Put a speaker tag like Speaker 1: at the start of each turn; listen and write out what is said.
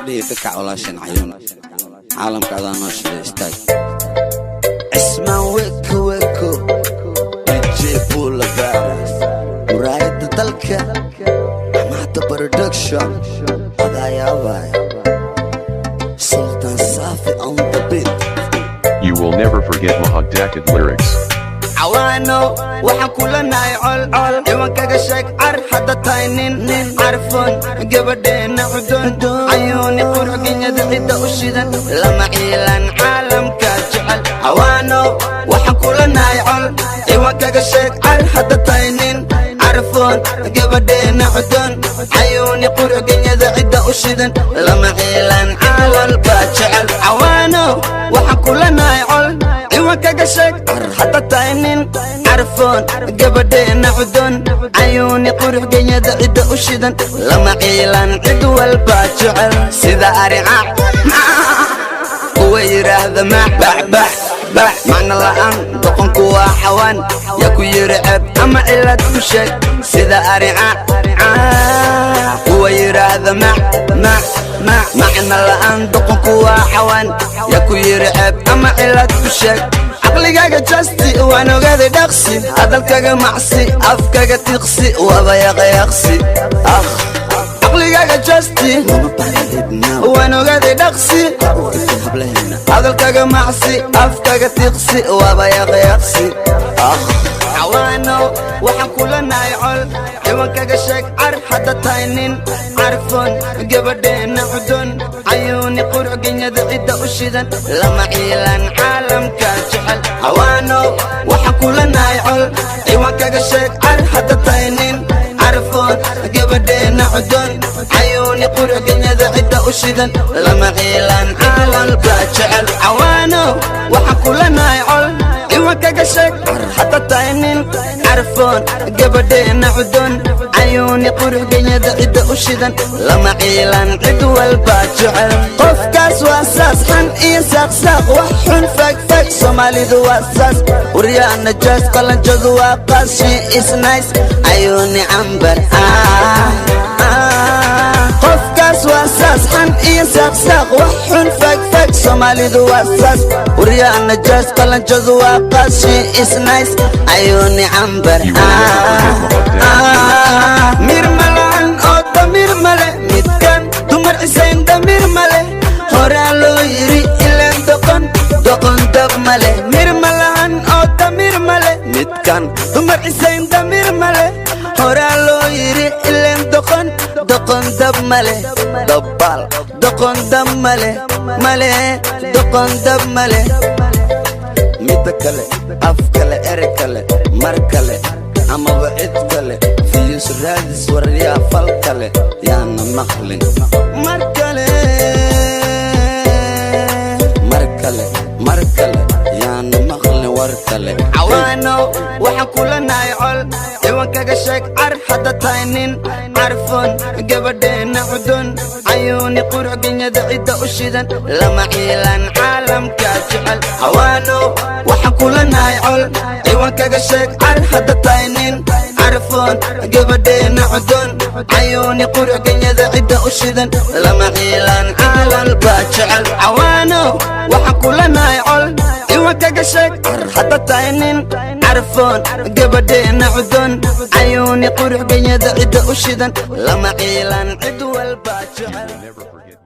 Speaker 1: Fadhiga ka kac, walaashan cayuun, caalamka adaa noo shiday. Istaag, Cismaan Weko Weko, DJ Bula Baras, muraayadda dalka, Amahda Production, adaayaabay Sultan Saafi on the beat.
Speaker 2: You will never forget Mahad Dakid lyrics.
Speaker 1: Cawaano, waxaan kula nahay col col. Ciwankaga sheeg, car hadda tahay nin nin carfoon, gabadheenna cudon, cayuuni qurxginyada cidda u shidan, lama ciilan caalamka jecel. Cawaano, waxaan kula nahay col. Ciwankaga sheeg, car hadda tahay nin carfoon, gabadheenna cudon, cayuuni qurxginyada cidda u shidan, lama ciilan caalamka jecel. Cawaano, waxaan kula nahay col. Ciwankaga sheeg, car hadda tahay nin carfoon, gabadheenna cudon, cayuuni qurxgenyada cidda u shidan, lama ciilan cid walba jecel. Sida arica kuwa yidhaahda mac bax bax bax, macno la'aan, doqonku waa xawaan. Yaa ku yidhi ceeb ama cilad ku sheeg? Sida arica kuwa yidhaahda mac mac mac, macno la'aan, doqonku waa xawaan. Yaa ku yidhi ceeb ama cilad ku sheeg? Caqligaaga jasti waan ogaaday dhaqsi, hadalkaga macsi, afkaga tiqsi, waba yaqyaqsi. Ah, caqligaaga jasti waan ogaaday dhaqsi, hadalkaga macsi, afkaga tiqsi, waba yaqyaqsi. Ah, cawaano, waxaan kula nahay col. Ciwankaga sheeg, car hadda tahay nin carfoon, gabadheenna cudon, cayuuni qurxgenyada cidda u shidan, lama ciilan caalamka jecel. Cawaano, waxaan kula nahay col. Ciwankaga sheeg, car hadda tahay nin carfoon, gabadheenna cudon, cayuuni qurxgenyada cidda u shidan, lama ciilan caalamka jecel. Cawaano, waxaan kula nahay col. Ciwankaga sheeg, car hadda tahay nin carfoon, gabadheenna cudon, cayuuni qurxgenyada cidda u shidan, lama ciilan cid walba jecel. Qofkaas waa saas, xan iyo saaqsaaq, wax xun fagfag, Soomaalidu waa saas. Waryaa najaas, qalanjadu waa qaas. She is nice, cayuuni cambar. Qofkaas waa saas, xan iyo saaqsaaq, wax xun fagfag, Soomaalidu waa saas. Waryaa najaas, qalanjadu waa qaas. She is nice, cayuuni cambar.
Speaker 2: You will never forget Mahad Dakid lyrics.
Speaker 1: Mir malaan oo damir male, midkan dumar cisayn damir male. Horaa loo yiri ileen doqon doqon dab male. Mir malaan oo damir male, midkan dumar cisayn damir male. Horaa loo yiri ileen doqon doqon dab male. Dabbaal doqon dab male male, doqon dab male. Midda kale, af kale, ere kale, mar kale amaba cid kale, views raadis, waryaa fal kale, yaana maqlin mar kale, mar kale, mar kale, yaana maqlin war kale. Cawaano, waxaan kula nahay col. Ciwankaga sheeg, car hadda tahay nin carfoon, gabadheenna cudon, cayuuni qurxgenyada cidda u shidan, lama ciilan caalamka jecel. Cawaano, waxaan kula nahay col. Ciwankaga sheeg, car hadda tahay nin carfoon, gabadheenna cudon, cayuuni qurxgenyada cidda u shidan, lama ciilan caalamka jecel. Cawaano, waxaan kula nahay col. Ciwankaga sheeg, car hadda tahay nin carfoon, gabadheenna cudon, cayuuni qurxgenyada cidda u shidan, lama ciilan cid walba jecel.
Speaker 2: Never forget.